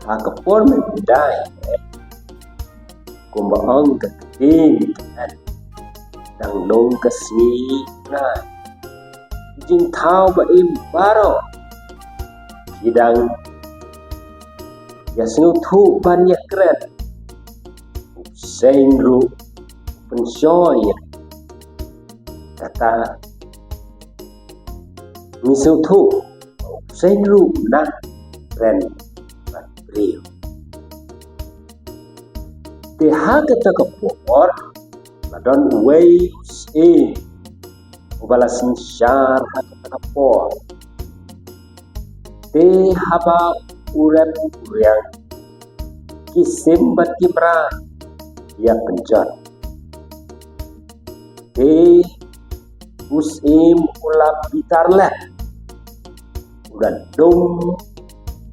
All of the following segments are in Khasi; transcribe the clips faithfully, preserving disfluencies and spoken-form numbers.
Ha ka por mynta, kumba ong ka ktien, dang long ka sngi, na jingthaw ba im baroh ki dang ïa sngewthuh ban ïa kren. U seng ruh pynshoi ïa kata ngi sngewthuh. U seng ruh nang kren bad briew. Te ha kata ka por la don uwei u syiem uba la synshar ha kata ka por. Te haba u rep u riang, ki sim bad ki mrad ïa pynjot. Te u syiem u la bitar leh, u la dum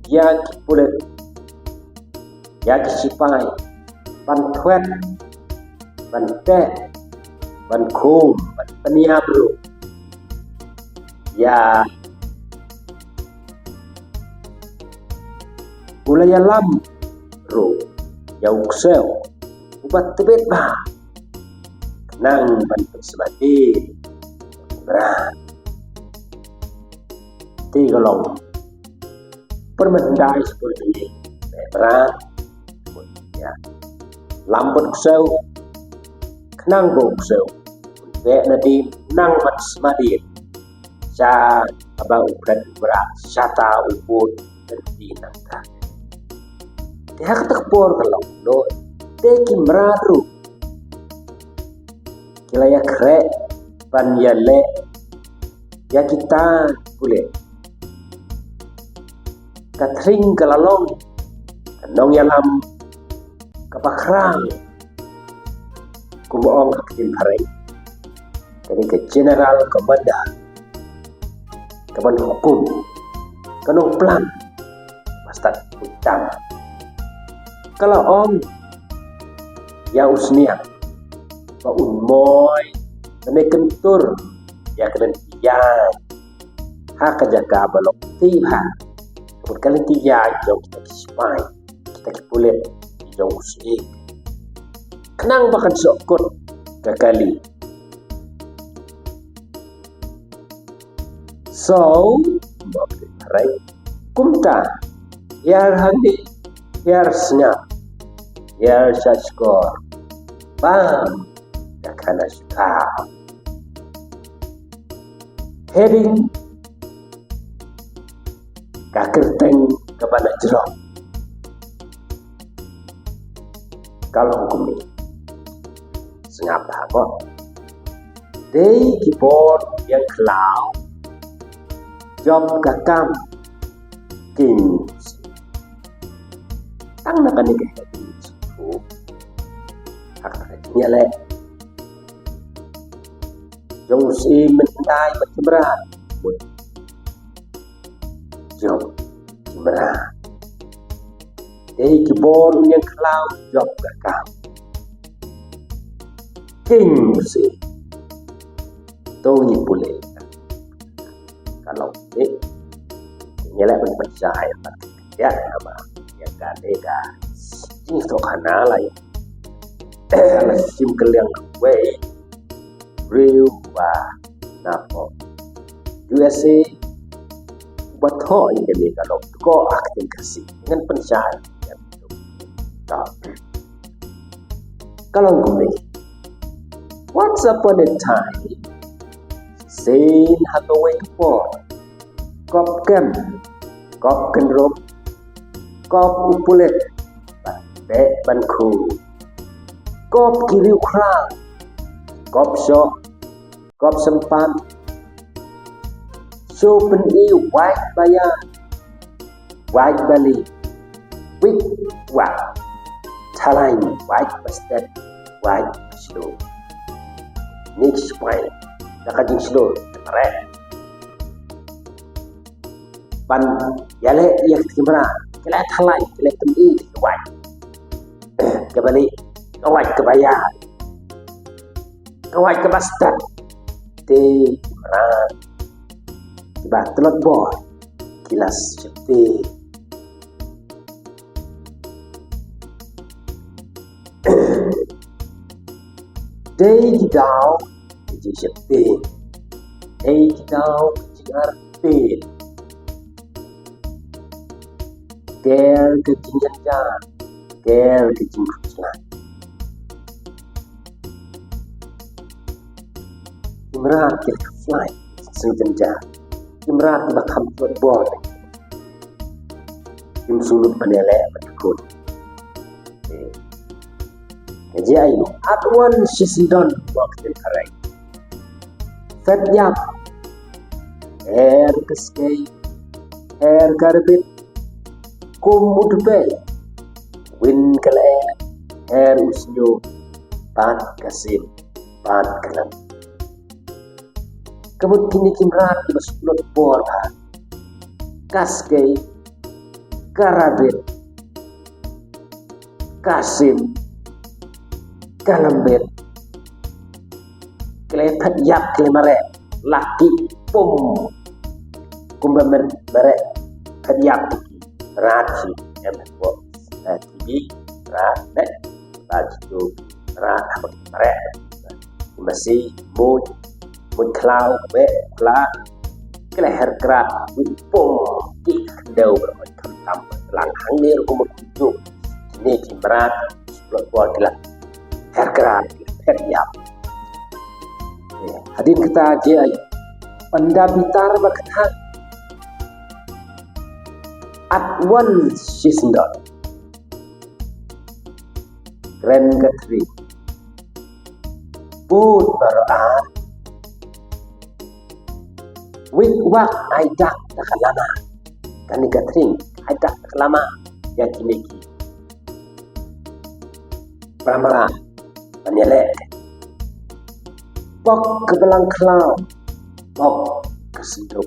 ïa ki pulit, ïa ki sipai, ban thwet, ban teh, ban khum, ban pynïap ruh. Ïa u la ïalam ruh ïa u ksew uba tbit bha, khnang ban pynsmadi ïa u mrad. Te ka long pyrmyndai sha u mrad, ïalam bad u ksew, khnang ba u ksew un beh nadien, nang ban smadien sha kaba u kren u mrad, shata u bud, lynti nangta. Te ha kata ka por ka long noh, te ki mrad ruh ki la ïakhreh ban ïaleh ïa kita ki pulit. Ka thring ka la long, ka nongïalam kaba khraw, kumba ong ha ka ktien phareng, kane ka general commander, kaban hukum, ka nongplan ba stad kumta. Ka la ong ïa u sniang ba un moi, ba un kyntur ïa ka lynti ïaid ha ka jaka ba long tei bha, ka mut ka lynti ïaid jong kita ki sipai, kita ki pulit jong u syiem, khnang ba kan sngewkut ka kali. So, kumta, hiar hangne, hiar sngap, hiar shahshkor, bam ka khana sha ka. Heading: Ka kyrteng kaba la jrong. Ka long kumne. Sngap bha mo. Dei ki bor ïing khlaw jop ka kam. King. Tang na kane ka heading shu ha ka jingïaleh jong u syiem, mynta bad ki mrad. Jop ki mrad. Dei ki bor ïing khlaw jop ka kam. King u syiem. To ngi pule. Ka long ne. Ngi leh ban pynshai. Ïa, haba ïa kane ka jingïathuhkhana la ïa, la shim kylliang wei u briew uba na pdeng U S A uba thoh ïa kane ka long ko acting ka si ngan pynshai. Ka long kumne. Once upon a time, shisien ha kawei ka por, kop kem, kop kynrup, kop u pulit, ban beh ban khun, kop ki riewkhraw, kop shoh, kop sympat, shu pyni wait ba ïaid, wait ba lieh, wik wak, thalaiñ, wait ba stet, wait ba shlur. Ngi ki sipai, da ka jingshlur, ka treh ban ïaleh ïa ka kamera, ka leh thalaiñ, ka leh pyni, ka wait, kaba lieh, ka wait kaba ïaid, ka wait kaba stet. Te ki mrad kiba tlot bor ki la sheptieng. Dei ki daw ka jingsheptieng. Dei ki daw ka jingartatien. Ker ka jingjynjar. Ker ka jingkhuslai. Ki mrad ki la khuslai. Sngewjynjar. Ki mrad ki ba kham tlot bor. Kim sngewthuh ban ïaleh ban kut. Ka jia ïa u, at wan shisyndon, ba ka tip ka reng. Phet ïap. Her ka skei. Her ka rbit. Kum u tbei. Win ka lyer. Her u shñiuh. Bad ka sim. Bad ka lam. Ka mut kine ki mrad ki ba sngewthuh bor ha. Ka skei. Ka rbit. Ka sim. Ka lambit. Ki la phet ïap ki la mareh. La ki pum. Kumba mer-, mareh. Phet ïap ki. Mrad ki. Em ko. Eh, ki bi. Mrad. Mrad. Mrad. Mrad. Masi. Mut. Mut khlaw. Mut khlaw. Ki la her krad, win pum, ki khyndew, ba kham tam, lang hangne ruh kumba kumjuh. Kine ki mrad, splot bor ki la her krad, ki la phet ïap. Hadien kata jia, ynda bitar ba kata, at wan shisyndon. Kren ka thring. Bud baroh ar. Wik wak ai dak da ka lama. Kane ka thring ai dak da ka lama. Ïa kine ki para mrad ban ïaleh. Pok ka balang khlaw. Pok ka synduk.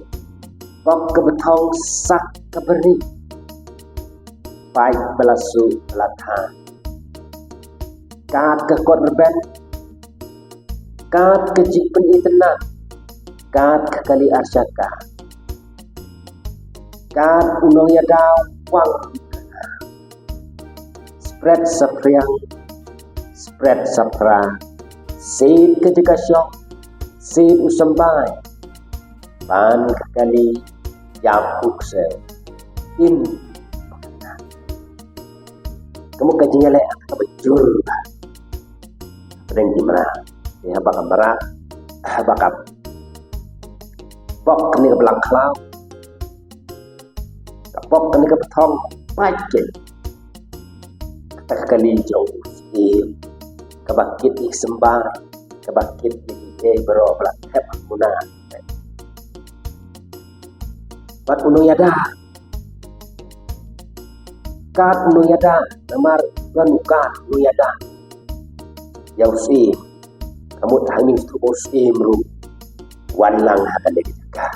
Pok ka bathong sak ka beri. Paid ba la suk ba la tha. Kat ka kot rben. Kat ka jingpynitynnad. Kat ka kali arshaka. Kat u nongïada wang. Spret saphriang. Spret saphra. Sit ka jaka shong. Sit u symbai. Ban ka kali ïap u ksew. Im. Ka mut ka jingïaleh kaba jur. Pdeng ki mrad. Ïa haba ka mrad. Haba ka pok kane ka balang khlaw. Ka pok kane ka bathong. Paid ki. Kata ka kali jong u syiem. Kaba kit ïa u symbai. Kaba kit ïa kiei baroh ba la thep ha muna. Bad u nongïada. Kat u nongïada. Namar don u kat u nongïada. Ïa u syiem. Ka mut hangne u syiem ruh. Wan lang ha kane ka jaka.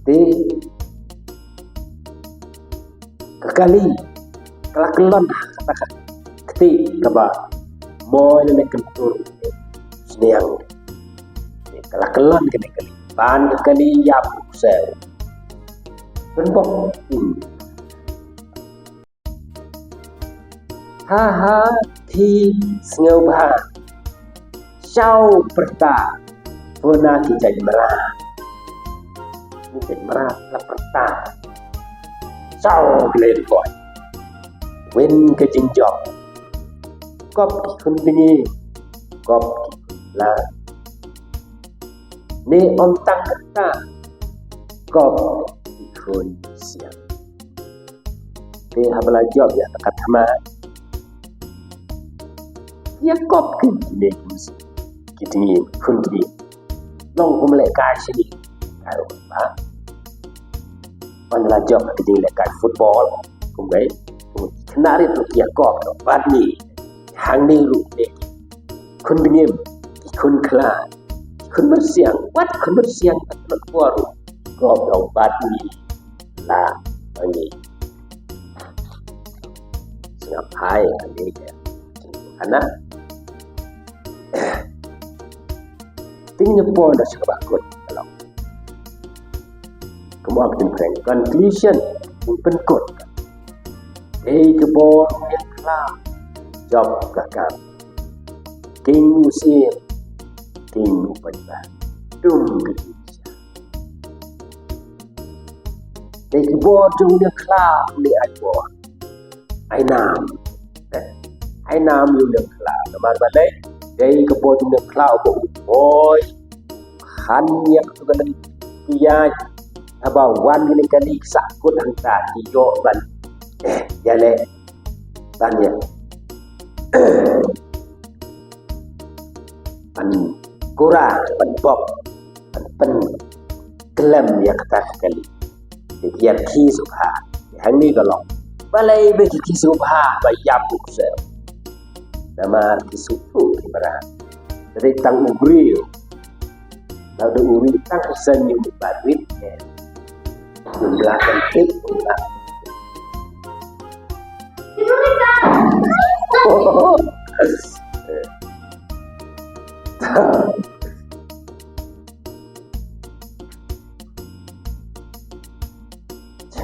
Te ka kali ka la kyllon ha kata ka kti kaba moi lane kyntur sniang. Te ka la kyllon kane ka kali ban ka kali ïap u ksew. Pynbok. Ha ha, phi sngewbha. Shaw pyrta. Puna ki jait mrad. Ki jait mrad la pyrta. Shaw ki leit boi. Win ka jingjop. Kop ki khun bneng. Kop ki khun la. Ne ym tang kata. Kop ki khun siang. Te haba la jop ïa ka thma. Ïa kop ki ne ki dngiem, khun dngiem. Long kum lehkai shini. Kai ba. Ban la jop ki ding lehkai football. Kum kai. Kum khnari tu ïa kop tu. Bat ni. Hangne ruh ne. Khun dngiem. Khun khlaiñ. Khun myrsiang, wat khun myrsiang, kat kat kwa ruh. Kop dong bat ni. La, ani. Sngap hai, ani. Ana. Ting ne pon da sngap akut. Kalau. Kumba kin pren. Conclusion. Pynkut. Ei ka bor ïa klam. Job ka kam. King u siem, king u paidbah. Dum ki king sha. Dei ki bor jong u nongkhlaw, ne ai bor. Ai nam. Eh, ai nam ïa u nongkhlaw. Namar balei? Dei ka bor jong u nongkhlaw ba u poi. Khan ïa ka tu ka lynti ïa. Haba wan ïa ka lynti sahkut hangta ki ïoh ban. Eh, ïa le. Ban ïa. Ban kura, ban bok, ban pynklem ïa kata ka kali. Te ki ïa ki sngewbha. Hangne ka long. Balei ba ki ki sngewbha ba ïap u ksem. Namar ki sngewthuh ki mrad. Te dei tang u briew. Lada u ri tang u san ïa u ba rit ne. U la kan tik u la.